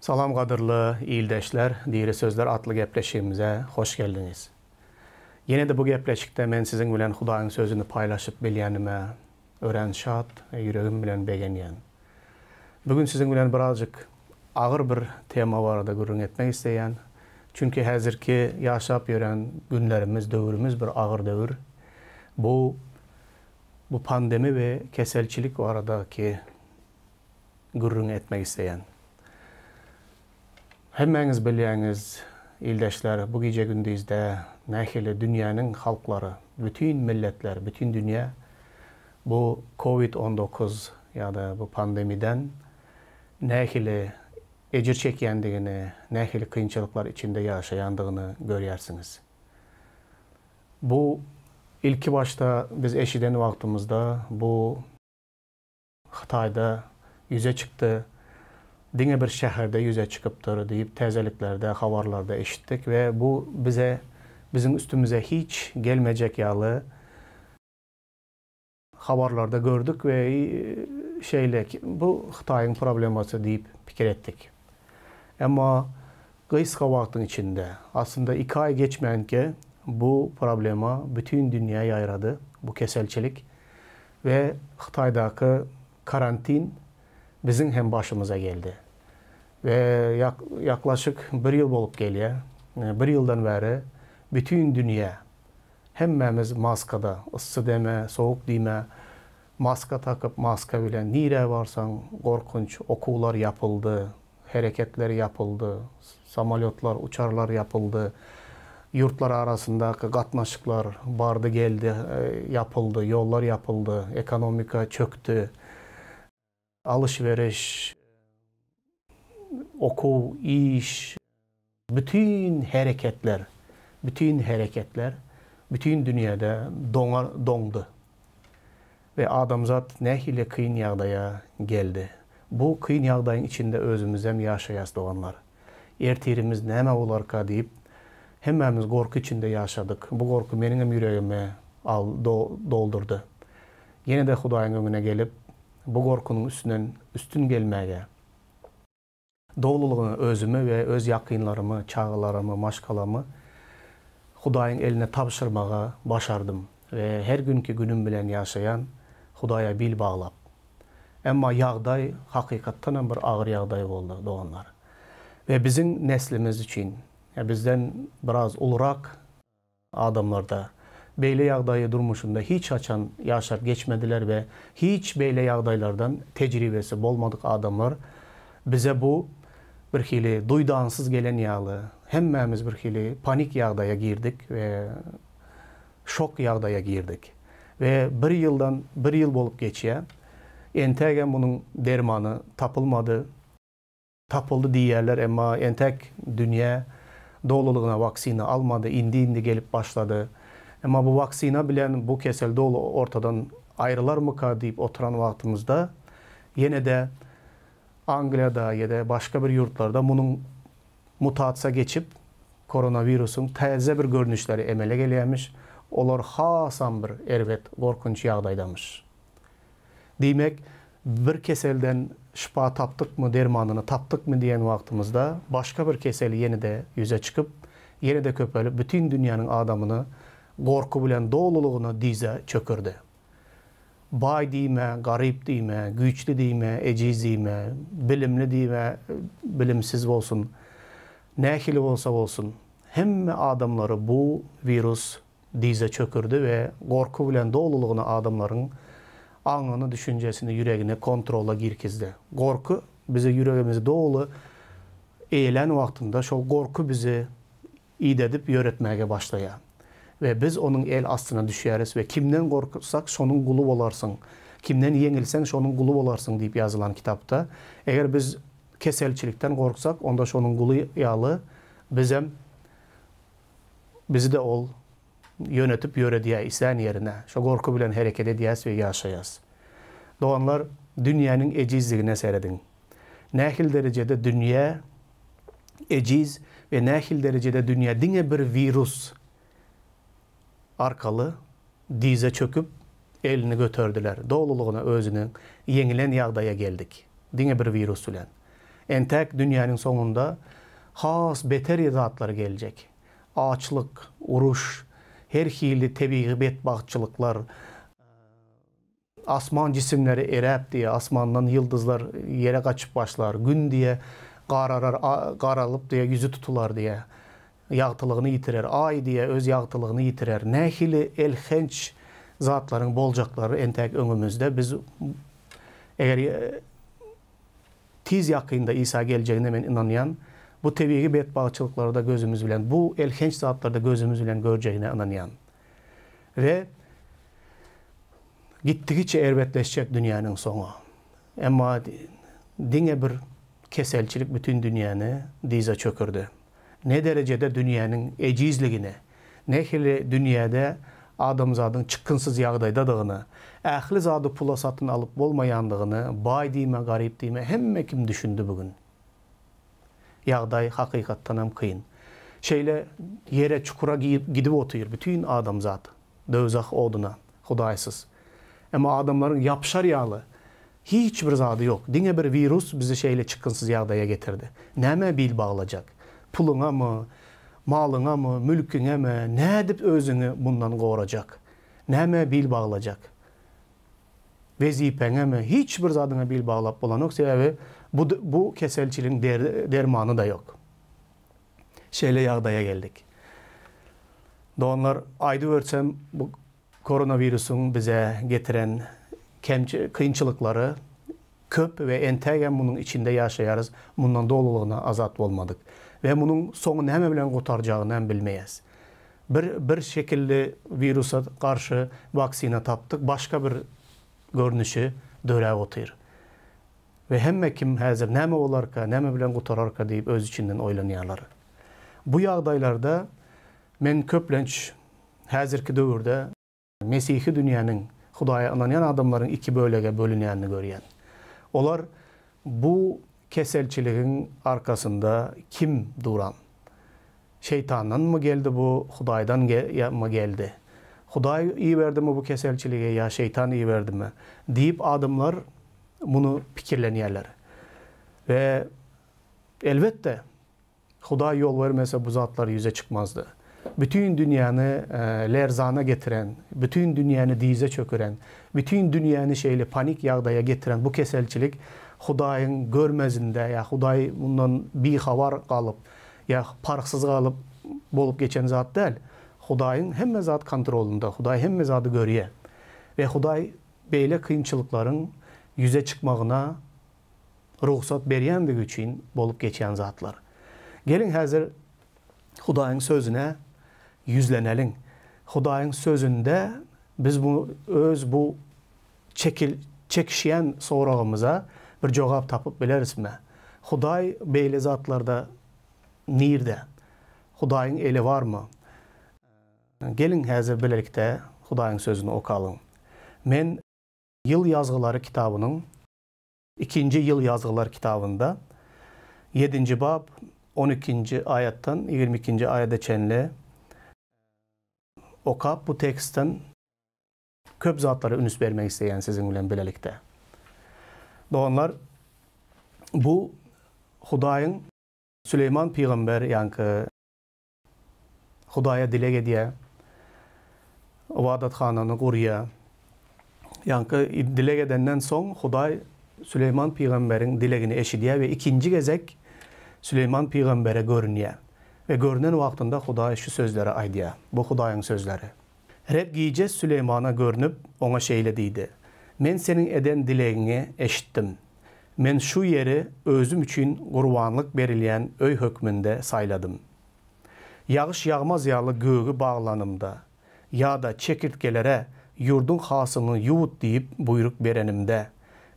Salam gadyrly ildeşler, Diri Sözler atly gepleşigimize hoş geldiňiz. Ýene-de bu gepleşikde men siziň bilen Hudaýyň Sözüni paýlaşyp bilýänime örän şat we ýüregim bilen begenýän. Bu gün siziň bilen birazjyk agyr bir tema barada gürrüň etmek isleýän. Çünki häzirki ýaşap ýören günlerimiz, döwrümiz bir agyr döwür. Bu bu pandemi we keselçilik baradaky gürrüň etmek isleýän. Hemmäňiz bilýäňiz, ildeşler, bu gije-gündizde nähili dünýäniň halklary, bütin milletler, bütin dünýä bu covid 19 ýa-da bu pandemiden nähili ejir çekýändigini, nähili kynçylyklar içinde ýaşaýandygyny görýärsiňiz. Bu ilki başda biz eşiden wagtymyzda bu Hytaýda ýüze çykdy, diňe bir şäherde ýüze çykypdyr diýip täzeliklerde, habarlarda eşitdik we bu bize, biziň üstümize hiç gelmejek ýaly habarlarda gördük we şeýle bu Hytaýyň problemasy diýip pikir etdik. Emma gysga wagtyň içinde, aslynda iki aý geçmänkä bu problema bütin dünýä ýaýrady, bu keselçilik We Hytaýdaky karantin biziň hem başymyza geldi. We ýaklaşyk bir ýyl bolup gelýär. Bir ýyldan bäri bütin dünýä, hemmämiz maskada, yssy deme, sowuk diýme, maska takyp, maska bilen nirä barsaň gorkunç, okuwlar ýapyldy, Hereketler ýapyldy, samolýotlar, uçarlar ýapyldy, ýurtlar arasyndaky gatnaşyklar bardy-geldi ýapyldy, ýollar ýapyldy, ekonomika çökdi, alyş-beriş, okuw, iş, bütin hereketler, bütin hereketler bütin dünýäde doňar, doňdy. We adamzat nähili kyn ýagdaýa geldi. Bu kyn ýagdaýyň içinde özümizem ýaşaýas doganlar. Ertirimiz näme bolarka diýip, hemmämiz gorky içinde ýaşadyk. Bu gorky meniňem ýüregimi al, do, doldurdy. Ýene-de Hudaýyň öňüne gelip, bu gorkynyň üstünden üstün gelmäge, Dolulygyna özümi we öz ýakynlarymy, çagalarymy, maşgalamy Hudaýyň eline tabşyrmaga başardym we her günki günüm bilen ýaşaýan Hudaýa bil baglap. Emma ýagdaý hakykatdanam bir agyr ýagdaý boldy, doganlar. We biziň neslimiz üçin, bizden biraz ulurak Adamlarda beýle ýagdaýy durmuşynda hiç haçan ýaşap geçmediler we hiç beýle ýagdaýlardan tejribesi bolmadyk adamlar bize bu birhili duýdansyz gelen ýaly hemmämiz birhili panik ýagdaýa girdik we şok ýagdaýa girdik we bir ýyldan bir ýyl bolup geçýä entägem munuň dermany tapylmady. Tapyldy diýýärler, emma entek dünýä dolulygyna waksina almady, indi-indi gelip başlady. Emma bu waksina bilen bu kesel doly ortadan aýrylarmyka diýip oturan wagtymyzda, ýene-de Angliýada ýa-da başga bir ýurtlarda munuň mutasiýa geçip, koronawirusyň täze bir görnüşleri emele gelýärmiş, olar hasam bir erbet, gorkunç ýagdaýdamyş. Diýmek, bir keselden şypa tapdykmy, dermanyny tapdykmy diýen wagtymyzda başga bir kesel ýene-de ýüze çykyp, ýene-de köpelip, bütin dünýäniň adamyny gorky bilen dolulygyna dyza çökerdi. Baý diýme, garyp diýme, güýçli diýme, ejiz diýme, bilimli diýme, bilimsiz bolsun, nähili bolsa bolsun, hemme adamlary bu wirus dyza çökürdi we gorky bilen dolulygyna adamlaryň aňyny, düşünjesini, ýüregini kontrola girkizdi. Gorky bizi ýüregimizi doly eýelän wagtynda şol gorky bizi idedip ýöretmäge başlaýar. We biz onuň el astyna düşýäris we kimden gorksak şonuň guly bolarsyň, kimden ýeňilseň şonuň guly bolarsyň diýip ýazylan kitapda. Eger biz keselçilikden gorksak onda şonuň guly ýaly bizem Bizi-de ol ýönetip ýöredýär islän ýerine. Şo gorky bilen hereket edýäs we ýaşaýas. Doganlar, dünýäniň ejizligine serediň. Nähili derejede dünýä ejiz we nähili derejede dünýä diňe bir wirus arkaly dyza çöküp elini göterdiler. Dolulygyna özüniň ýeňilen ýagdaýa geldik. Diňe bir wirus bilen. Entäk dünýäniň soňunda has beter zatlar geljek. Açlyk, uruş, her hili tebigy betbagtçylyklar, asman jisimleri eräp diýe, asmandan ýyldyzlar ýere gaçyp başlar, gün diýe gararar, garalyp diýe ýüzi tutular diýe, ýagtylygyny ýitirer, aý diýe öz ýagtylygyny ýitirer. Nähili elhenç zatlaryň boljaklary entäk öňümizde. Biz eger Tiz ýakynda Isa geljegine men ynanýan. Bu tebigy betbagtçylyklary-da gözümiz bilen, bu elhenç zatlary-da gözümiz bilen görjegine ynanýan. We gitdigiçe erbetleşjek dünýäniň soňy. Emma diňe bir keselçilik bütin dünýäni dyza çökürdi. Ne derejede dünýäniň ejizligini, nähili dünýäde adamzadyň çykgynsyz ýagdaýdadygyny, ähli zady pula satyn alyp bolmaýandygyny baý diýme, garyp diýme hemme kim düşündi bu gün. Ýagdaý hakykatdanam kyn. Şeýle ýere çukura gidip otyr bütin adamzat. Döwzah oduna, Hudaýsyz. Emma adamlaryň ýapyşar ýaly hiç bir zady ýok. Diňe bir wirus bizi şeýle çykgynsyz ýagdaýa getirdi. Nämä bil baglajak? Puluňamy, malyňamy, mülküňemi, nädip özüňi mundan gorajak? Nämä bil baglajak? Wezipäňemi? Hiç bir zadyňa bil baglap bolanok, sebäbi bu bu keselçiligiň dermany-da ýok. Şeýle ýagdaýa geldik. Doganlar, aýdybersem, bu koronawirusyň bize getiren kynçylyklary köp we entägem munuň içinde ýaşaýarys, mundan dolulygyna azat bolmadyk. We munuň soňy näme bilen gutarjagyny hem bilmeýäs. Bir bir şekilli wirusa garşy waksina tapdyk, başga bir görnüşi döräp otyr. We hemme kim häzir näme bolarka, näme bilen gutararka diýip öz içinden oýlanýarlar. Bu ýagdaýlarda men köplenç häzirki döwürde mesihi dünýäniň, Hudaýa ynanýan adamlaryň iki bölege bölünýänini görýän. Olar bu keselçiligiň arkasynda kim duran? Şeýtandanmy geldi bu, Hudaýdan my geldi? Hudaý iberdimi bu keselçiligi ýa şeýtan iberdimi? diýip adamlar muny pikirlenýärler. We elbetde, Hudaý ýol bermese bu zatlar ýüze çykmazdy. Bütin dünýäni lerzana getiren, bütin dünýäni dyza çöküren, bütin dünýäni şeýle panik ýagdaýa getiren bu keselçilik Hudaýyň görmezinde ýa Hudaý mundan bihabar galyp, ýa parhsyz galyp bolup geçen zat däl. Hudaýyň hemme zat kontrolynda, Hudaý hemme zady görýär. We Hudaý beýle kynçylyklaryň ýüze çykmagyna rugsat berýändigi üçin bolup geçýän zatlar. Geliň häzir Hudaýyň Sözüne ýüzleneliň. Hudaýyň Sözünde biz bu öz bu çekil çekişýän soragymyza bir jogap tapyp bilerismi? Hudaý beýle zatlarda nirde? Hudaýyň eli barmy? Geliň häzir bilelikde Hudaýyň Sözüni okalyň. Men Ýyl ýazgylary kitabynyň Ikinji ýyl ýazgylar kitabynda ýedinji bap on ikinji aýatdan ýigrimi ikinji aýada çenli okap bu tekstden köp zatlara ünüs bermek isleýän siziň bilen bilelikde. Doganlar bu Hudaýyň Süleýman pygamber ýaňky Hudaýa dileg edýär. Ybadathanany gurýar. Ýaňky dileg edenden soň Hudaý Süleýman pygamberiň dilegini eşidýär we ikinji gezek Süleýman pygambere görünýär. We görnen wagtynda Hudaý şu sözleri aýdýar. Bu Hudaýyň sözleri. Reb gije Süleýmana görnüp, oňa şeýle diýdi, Men seniň eden dilegiňi eşitdim. Men şu ýeri özüm üçin gurbanlyk berilýän öý hökmünde saýladym. Ýagyş ýagmaz ýaly gögi baglanymda ýa-da çekirtgelere ýurduň hasylyny ýuwut diýip buýruk berenimde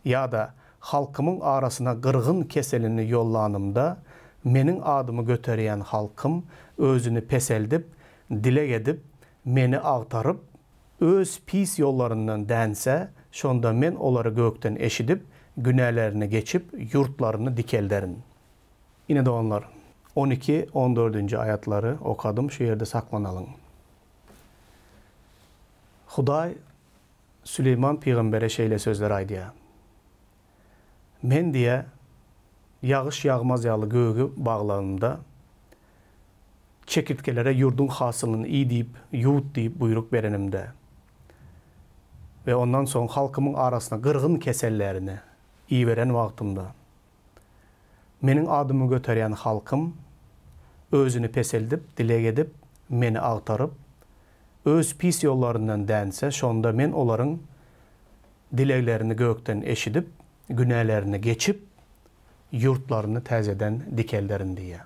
ýa-da halkymyň arasyna gyrgyn keselini ýollanymda, meniň adymy göterýän halkym özüni peseldip, dileg edip, meni agtaryp, öz pis ýollaryndan dänse, şonda men olary gökden eşidip, günälerini geçip, ýurtlaryny dikelderin. Ine doganlar, on iki, on dördünji aýatlary okadym, şu ýerde saklanalyň. Hudaý Süleýman pygambere şeýle sözleri aýdýar, Men diýýär, Ýagyş ýagmaz ýaly gögi baglanymda, çekirtgelere ýurduň hasylyny iý diýip, ýuwut diýip buýruk berenimde we ondan soň halkymyň arasyna gyrgyn kesellerini iberen wagtymda, Meniň adymy göterýän halkym özüni peseldip, dileg edip, Meni agtaryp, öz pis ýollaryndan dänse, şonda Men olaryň dileglerini gökden eşidip, günälerini geçip, ýurtlaryny täzeden dikelderin diýýär.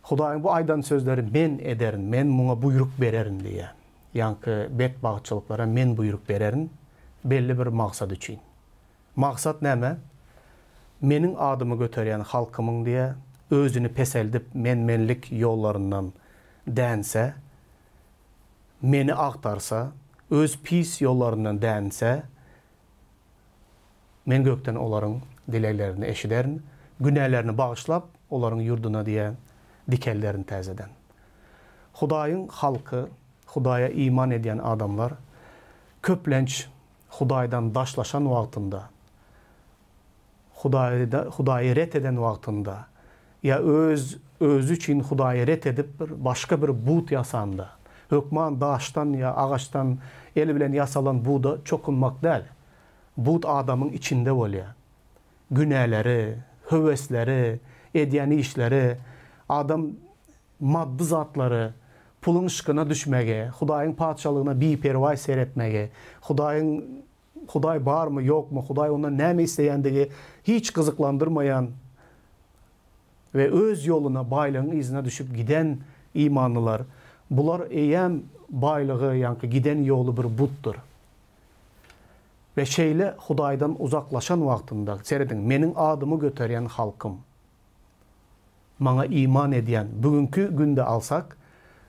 Hudaýyň bu aýdan sözleri Men ederin, Men muňa buýruk bererin diýýär. Ýaňky betbagtçylyklara Men buýruk bererin, belli bir maksat üçin. Maksat näme? Meniň adymy göterýän halkymyň diýýär, özüni peseldip, men-menlik ýollaryndan dänse, Meni agtarsa, öz pis ýollaryndan dänse, Men gökden olaryň dileglerini eşiderin, günälerini bagyşlap, olaryň ýurduna diýe dikelderin täzeden. Hudaýyň halky, Hudaýa iman edýän adamlar köplenç Hudaýdan daşlaşan wagtynda, Hudaýda Hudaýy ret eden wagtynda ýa öz özi üçin Hudaýy ret edip bir başga bir but ýasanda, hökman daşdan ýa agaçdan el bilen ýasalan buda çokunmak däl. But adamyň içinde bolýar. Günäleri, höwesleri, edýän işleri, adam maddy zatlary, puluň yşkyna düşmegi, Hudaýyň Patyşalygyna biperwaý seretmegi, Hudaýyň Hudaý barmy, ýokmy, Hudaý ondan näme isleýändigi hiç gyzyklandyrmaýan we öz ýoluna, baýlygyň yzyna düşüp giden imanlylar, bular eýýäm baýlygy, ýaňky giden ýoly bir butdyr. We şeýle Hudaýdan uzaklaşan wagtynda, serediň, Meniň adymy göterýän halkym. Maňa iman edýän, bu günki günde alsak,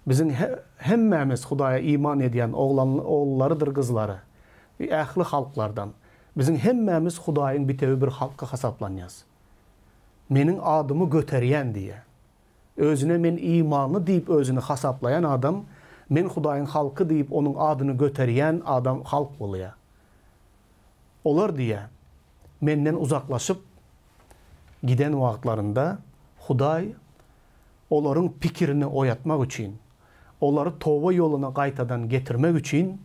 biziň hemmämiz Hudaýa iman edýän oglan, ogullarydyr gyzlary, ähli halklardan, biziň hemmämiz Hudaýyň bitewi bir halky hasaplanýas. Meniň adymy göterýän diýýär. Özüne men imanly diýip özüni hasaplaýan adam, men Hudaýyň halky diýip onuň adyny göterýän adam halk bolýar. Olar diýýär, menden uzaklaşyp giden wagtlarynda Hudaý olaryň pikirini oýatmak üçin, olary toba ýoluna gaýtadan getirmek üçin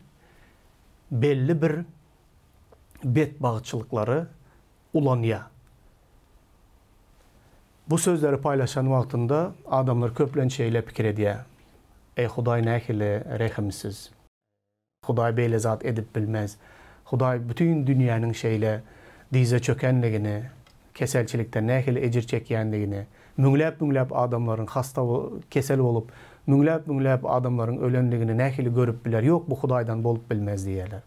belli bir betbagtçylyklary ulanýar. Bu sözleri paýlaşan wagtynda adamlar köplenç şeýle pikir edýär, Eý, Hudaý nähili rehimsiz! Hudaý beýle zat edip bilmez. Hudaý bütin dünýäniň şeýle dyza çökenligini, keselçilikden nähili ejir çekýändigini, müňläp-müňläp adamlaryň hasta kesel bolup, müňläp-müňläp adamlaryň ölenligini nähili görüp biler? Ýok, bu Hudaýdan bolup bilmez diýýärler.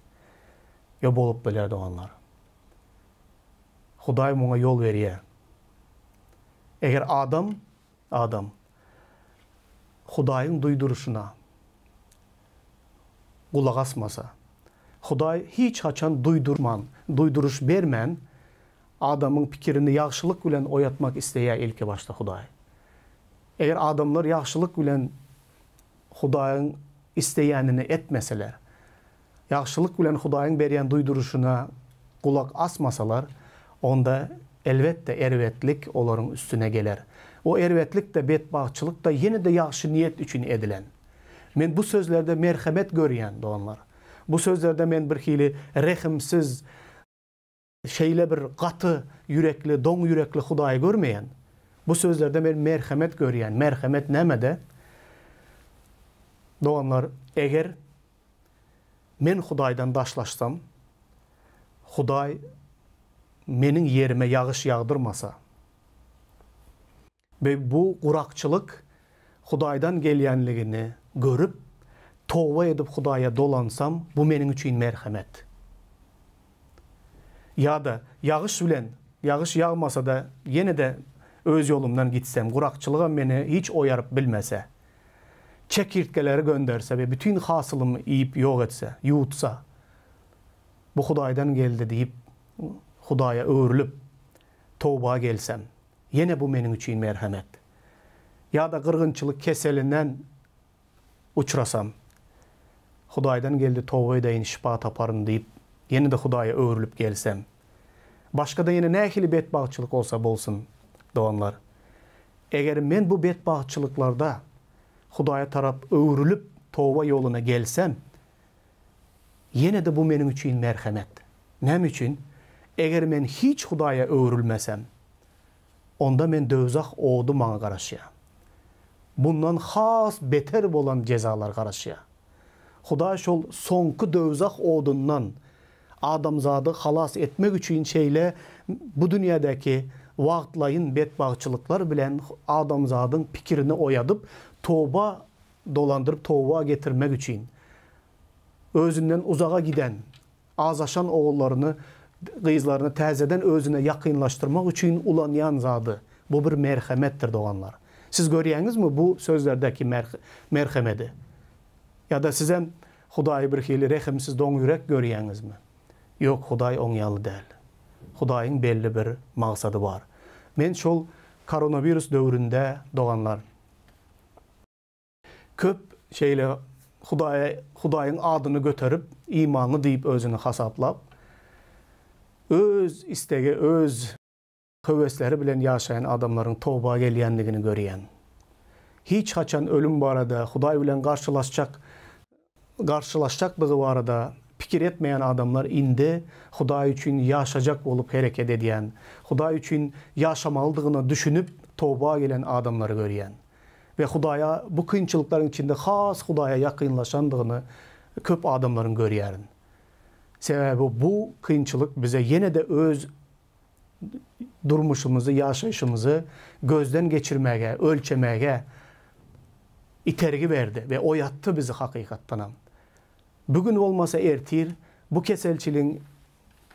Ýok, bolup biler, doganlar. Hudaý muňa ýol berýär. Eger adam, adam Hudaýyň duýduryşyna gulak asmasa, Hudaý hiç haçan duýdurman, duýduryş bermän, adamyň pikirini ýagşylyk bilen oýatmak isleýär ilki başda Hudaý. Eger adamlar ýagşylyk bilen Hudaýyň isleýänini etmeseler, ýagşylyk bilen Hudaýyň berýän duýduryşyna gulak asmasalar, onda, elbetde, erbetlik olaryň üstüne geler. O erbetlik-de, betbagtçylyk-da ýene-de ýagşy niýet üçin edilen. Men bu sözlerde merhemet görýän, doganlar. Bu sözlerde men birhili rehimsiz, şeýle bir gaty ýürekli, doň ýürekli Hudaýy görmeýän. Bu sözlerde men merhemet görýän. Merhemet nämede? Doganlar, eger men Hudaýdan daşlaşsam, Hudaý meniň ýerime ýagyş ýagdyrmasa, We bu gurakçylyk Hudaýdan gelýänligini görüp, toba edip Hudaýa dolansam, bu meniň üçin merhemet. Ýa-da ýagyş bilen, ýagyş ýagmasa-da, ýene-de öz ýolumdan gitsem, gurakçylygam meni hiç oýaryp bilmese, çekirtgeleri gönderse we bütin hasylymy iýip ýok etse, ýuwutsa, bu Hudaýdan geldi diýip, Hudaýa öwrülip, toba gelsem, Ýene bu meniň üçin merhemet. Ýa-da gyrgynçylyk keselinden uçrasam, Hudaýdan geldi toba edeýin şypa taparyn diýip, ýene-de Hudaýa öwrülip gelsem. Başga-da ýene nähili betbagtçylyk bolsa bolsun, doganlar. Eger men bu betbagtçylyklarda Hudaýa tarap öwrülip, toba ýoluna gelsem, ýene-de bu meniň üçin merhemet. Näme üçin? Eger men hiç Hudaýa öwrülmesem, onda men döwzah ody maňa garaşýar. Bundan has beter bolan jezalar garaşýar. Hudaý şol soňky döwzah odundan adamzady halas etmek üçin şeýle bu dünýädäki wagtlaýyn betbagtçylyklar bilen adamzadyň pikirini oýadyp, toba dolandyryp toba getirmek üçin özünden uzaga giden azaşan ogullaryny, gyzlaryny täzeden özüne ýakynlaşdyrmak üçin ulanýan zady. Bu bir merhemetdir, doganlar. Siz görýäňizmi bu sözlerdäki merhemedi? Ýa-da sizem Hudaýy birhili rehimsiz doňýürek görýäňizmi? Ýok, Hudaý oň ýaly däl. Hudaýyň belli bir maksady bar. Men şol koronawirus döwründe, doganlar, Köp şeýle Hudaýa, Hudaýyň adyny göterip, imanly diýip özüni hasaplap, öz islegi, öz höwesleri bilen ýaşaýan adamlaryň toba gelýändigini görýän. Hiç haçan ölüm barada, Hudaý bilen garşylaşjak, garşylaşjakdygy barada pikir etmeýän adamlar indi Hudaý üçin ýaşajak bolup hereket edýän, Hudaý üçin ýaşamalydygyna düşünip toba gelen adamlary görýän. We Hudaýa bu kynçylyklaryň içinde has Hudaýa ýakynlaşandygyny köp adamlaryň görýärin. Sebäbi bu kynçylyk bize ýene-de öz durmuşymyzy, ýaşaýşymyzy gözden geçirmäge, ölçemäge itergi berdi we oýatdy bizi hakykatdanam. Bu gün bolmasa ertir bu keselçiligiň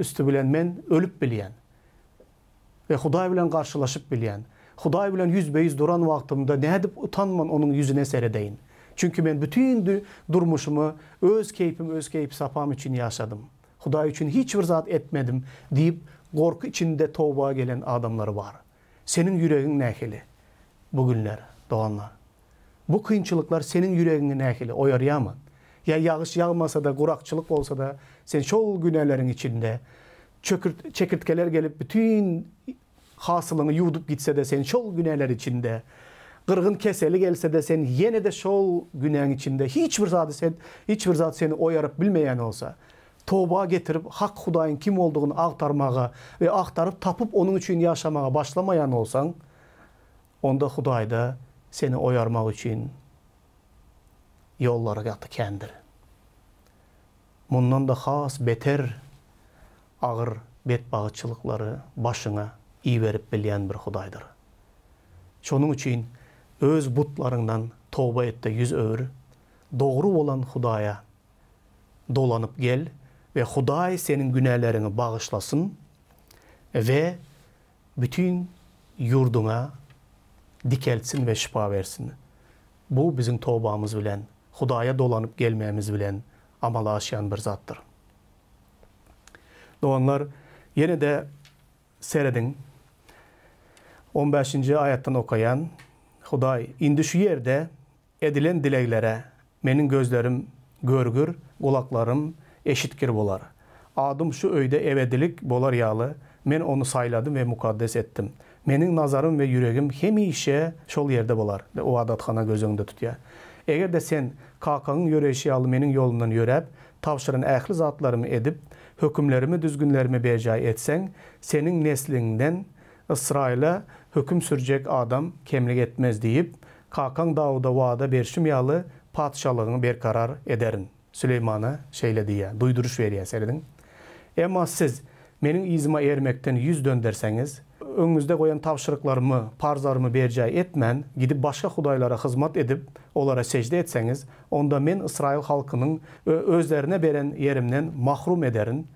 üsti bilen men ölüp bilýän. We Hudaý bilen garşylaşyp bilýän. Hudaý bilen ýüzbe-ýüz duran wagtymda nädip utanman Onuň ýüzüne seredeýin? Çünki men bütin durmuşymy öz keýpim, öz keýpi-sapam üçin ýaşadym. Hudaý üçin hiç bir zat etmedim diýip, gorky içinde toba gelen adamlar bar. Seniň ýüregiň nähili bu günler, doganlar? Bu kynçylyklar seniň ýüregiňi nähili oýarýarmy? Ýa ýagyş ýagmasa-da, gurakçylyk bolsa-da, sen şol günäleriň içinde, çökürt, çekirtgeler gelip bütin hasylyňy ýuwdup gitse-de, sen şol günäler içinde, gyrgyn keseli gelse-de, sen ýene-de şol günäň içinde, hiç bir zady sen, hiç bir zat seni oýaryp bilmeýän bolsa, toba getirip, hak Hudaýyň kim boldugyny agtarmaga we agtaryp tapyp onuň üçin ýaşamaga başlamaýan bolsaň, Onda Hudaýda seni oýarmak üçin ýollary gaty kändir. Mundan-da has beter agyr betbagytçylyklary başyňa iberip bilýän bir Hudaýdyr. Şonuň üçin öz butlaryňdan toba et-de ýüz öwür, dogry bolan Hudaýa dolanyp gel we Hudaý seniň günäleriňi bagyşlasyn we Bütin ýurduňa dikeltsin we şypa bersin. Bu biziň tobamyz bilen, Hudaýa dolanyp gelmämiz bilen amala aşýan bir zatdyr. Doganlar, ýene-de serediň, on bäşinji aýatdan okaýan, Hudaý, indi şu ýerde Edilen dileglere meniň gözlerim görgür, gulaklarym eşitgir bolar. Adym şu öýde ebedilik bolar ýaly, men ony saýladym we mukaddes etdim. Meniň nazarym we ýüregim hemişe şol ýerde bolar. Ybadathana göz öňünde tutýar. Eger-de sen kakaňyň ýöreýşi ýaly meniň ýolumdan ýöräp, tabşyran ähli zatlarymy edip, hökümlerimi, düzgünlerimi berjaý etseň, seniň nesliňden Ysraýyla höküm sürjek adam kemlik etmez diýip, Kakaň Dawuda wada berşim ýaly, patyşalygyňy berkarar ederin. Süleýmana şeýle diýýär, duýduryş berýär, serediň. Emma siz Meniň yzyma ermekden ýüz dönderseňiz, öňüňizde goýan tabşyryklarymy, parzlarymy berjaý etmän, gidip başga hudaýlara hyzmat edip, olara sežde etseňiz, onda Men ysraýyl halkynyň özlerine beren ýerimden mahrum ederin,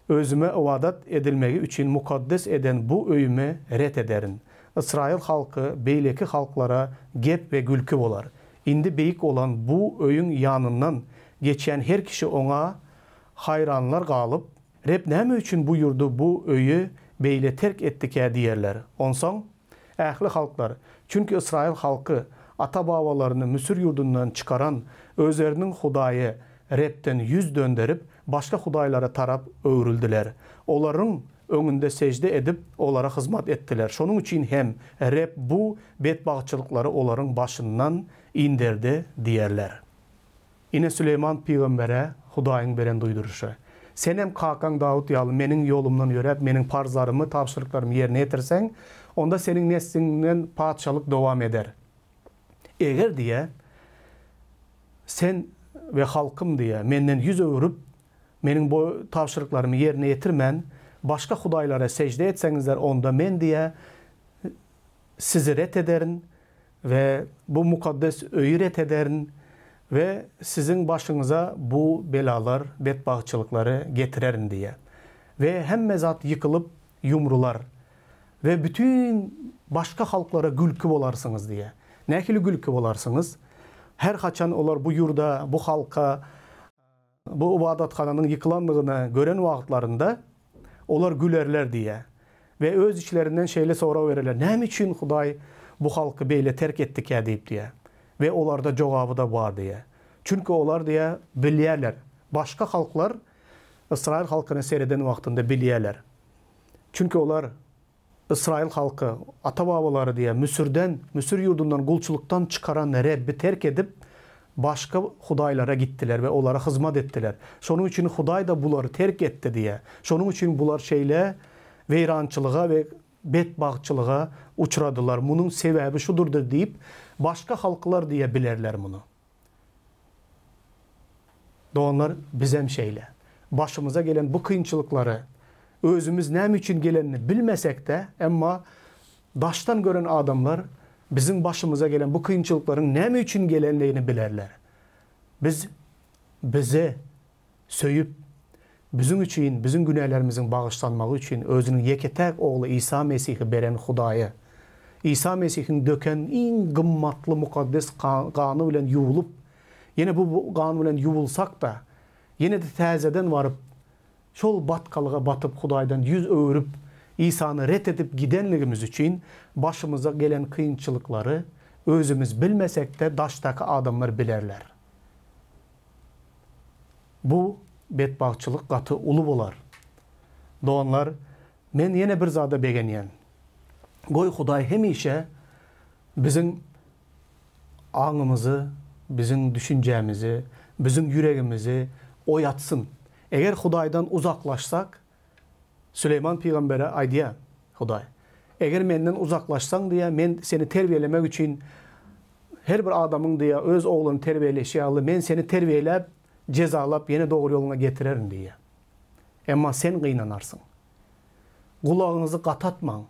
Özüme ybadat edilmegi üçin mukaddes eden bu öýümi ret ederin. Ysraýyl halky beýleki halklara gep we gülki bolar. Indi beýik bolan bu öýüň ýanyndan geçýän her kişi oňa haýranlar galyp, Reb näme üçin bu ýurdy, bu öýi beýle terk etdikä diýerler. Onsoň Ähli halklar, çünki ysraýyl halky ata-babalaryny Müsür ýurdundan çykaran özleriniň Hudaýy Rebden ýüz dönderip, başga hudaýlara tarap öwrüldiler. Olaryň öňünde sežde edip, olara hyzmat etdiler. Şonuň üçin hem Reb bu betbagtçylyklary olaryň başyndan inderdi diýerler. Ine Süleýman pygambere Hudaýyň beren duýduryşy, Senem kakaň Dawut ýaly meniň ýolumdan ýöräp, meniň parzlarymy, tabşyryklarymy ýerine ýetirseň, onda seniň nesliňden patyşalyk dowam eder. Eger diýe, sen we halkym diýe, menden ýüz öwrüp, meniň bu tabşyryklarymy ýerine ýetirmän, başga hudaýlara sežde etseňizler, onda men diýe, sizi ret ederin we bu mukaddes öýi ret ederin we siziň başyňyza bu belalar, betbagtçylyklary getirerin diýe. We hemme zat ýykylyp, ýumrular. We bütin başga halklara gülki bolarsyňyz diýýär. Nähili gülki bolarsyňyz? Her haçan olar bu ýurda, bu halka, bu ybadathananyň ýykylandygyny gören wagtlarynda, olar gülerler diýýär. We öz içlerinden şeýle sorag bererler, Näme üçin Hudaý bu halky beýle terk etdikä diýip diýýär. We olarda jogaby-da bar diýýär. Çünki olar diýýär, bilýärler. Başga halklar Ysraýyl halkyna sereden wagtynda bilýärler. Çünki olar, Ysraýyl halky, ata-babalary diýýär, Müsürden, Müsür ýurdundan gulçulykdan çykaran Rebbi terk edip, başga hudaýlara gitdiler we olara hyzmat etdiler. Şonuň üçin Hudaý-da bulary terk etdi diýýär. Şonuň üçin bular şeýle weýrançylyga we betbagtçylyga uçradylar. Munuň sebäbi şudurdyr diýip, başga halklar diýe bilerler muny. Doganlar bizem şeýle. Başymyza gelen bu kynçylyklary özümiz näme üçin gelenini bilmesekde, emma daşdan gören adamlar biziň başymyza gelen bu kynçylyklaryň näme üçin gelenligini bilerler. Biz bizi Söýüp, biziň üçin, biziň günälerimiziň bagyşlanmagy üçin Özüniň ýeke-täk Ogly Isa Mesihi beren Hudaýa, Isa Mesihiň döken iň gymmatly mukaddes gany bilen ýuwlup, ýene bu gan bilen ýuwulsak-da, ýene-de täzeden baryp, şol batgalyga batyp Hudaýdan ýüz öwrüp, Isany ret edip gidenligimiz üçin başymyza gelen kynçylyklary özümiz bilmesek-de daşdaky adamlar bilerler. Bu betbagtçylyk gaty uly bolar. Doganlar, men ýene bir zada begenýän. Goý Hudaý hemişe biziň aňymyzy, biziň düşünjämizi, biziň ýüregimizi oýatsyn. Eger Hudaýdan uzaklaşsak, Süleýman pygambere aýdýar Hudaý, Eger menden uzaklaşsaň diýýär, men seni terbiýelemek üçin her bir adamyň diýýär, öz ogluny terbiýeleýşi ýaly, men seni terbiýeläp, jezalap, ýene dogry ýoluňa getirerin diýýär. Emma sen gynanarsyň. Gulagyňyzy gatatmaň.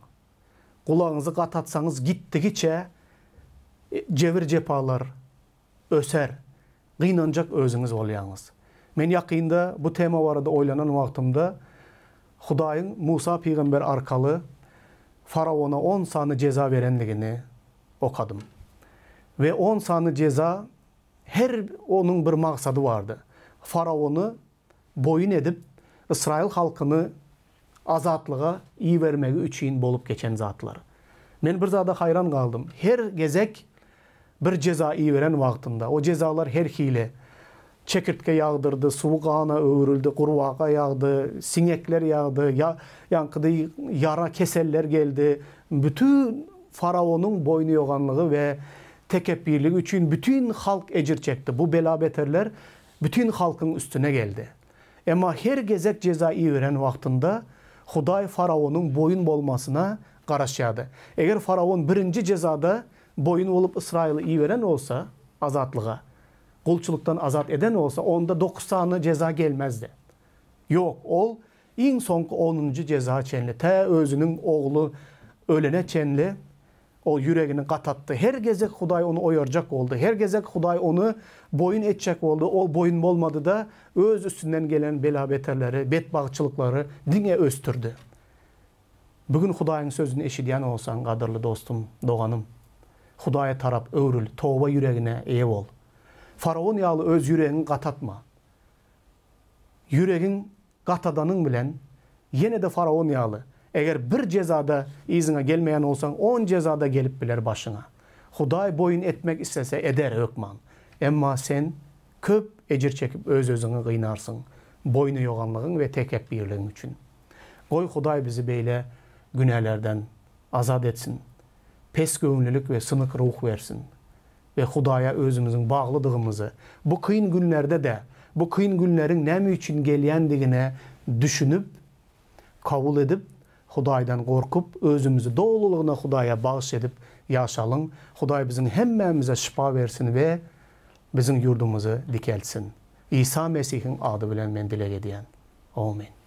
Gulagyňyzy gatatsaňyz gitdigiçe jebir-jepalar öser. Gynanjak özüňiz bolýaňyz. Men ýakynda bu tema barada oýlanan wagtymda, Hudaýyň Musa pygamber arkaly faraona on sany jeza berendigini okadym. We on sany jeza her onuň bir maksady bardy. Faraony boýun edip, ysraýyl halkyny azatlyga ibermegi üçin bolup geçen zatlar. Men bir zada haýran galdym. Her gezek bir jeza iberen wagtynda, o jezalar her hili, çekirtge ýagdyrdy, suwy gana öwrüldi, gurbaga ýagdy, siňekler ýagdy, ýaňkydy ýara keseller geldi. Bütin faraonyň boýnuýoganlygy we tekepbirligi üçin bütin halk ejir çekdi. Bu bela-beterler bütin halkyň üstüne geldi. Emma her gezek jeza iberen wagtynda Hudaý faraonyň boýun bolmasyna garaşýardy. Eger faraon birinji jezada boýun bolup Ysraýyly iberen bolsa azatlyga, gulçulykdan azat eden bolsa, onda dokuz sany jeza gelmezdi. Ýok, ol iň soňky onunjy jeza çenli, tä özüniň ogly ölene çenli Ol ýüregini gatatdy. Her gezek Hudaý ony oýarjak boldy. Her gezek Hudaý ony boýun etjek boldy. Ol boýun bolmady-da, öz üstünden gelen bela-beterleri, betbagtçylyklary diňe ösdürdi. Bu gün Hudaýyň sözüni eşidýän bolsaň, gadyrly dostum, doganym, Hudaýa tarap öwrül, toba ýüregine eýe bol. Faraon ýaly öz ýüregiňi gatatma. Ýüregiň Gatadanyň bilen, ýene-de faraon ýaly, eger bir jezada yzyňa gelmeýän bolsaň, on jezada gelip biler başyňa. Hudaý boýun etmek islese eder hökman. Emma sen köp ejir çekip öz-özüňi gynarsyň, boýnuýoganlygyň we tekepbirligiň üçin. Goý Hudaý bizi beýle günälerden azat etsin. Pes göwünlilik we synyk ruh bersin. We Hudaýa özümiziň baglydygymyzy, bu kyn günlerde-de, bu kyn günleriň näme üçin gelýändigine düşünip, kabul edip, Hudaýdan gorkup, özümizi dolulygyna Hudaýa bagyş edip ýaşalyň. Hudaý biziň hemmämize şypa bersin we biziň ýurdumyzy dikeltsin. Isa Mesihiň ady bilen men dileg edýän. Omyn.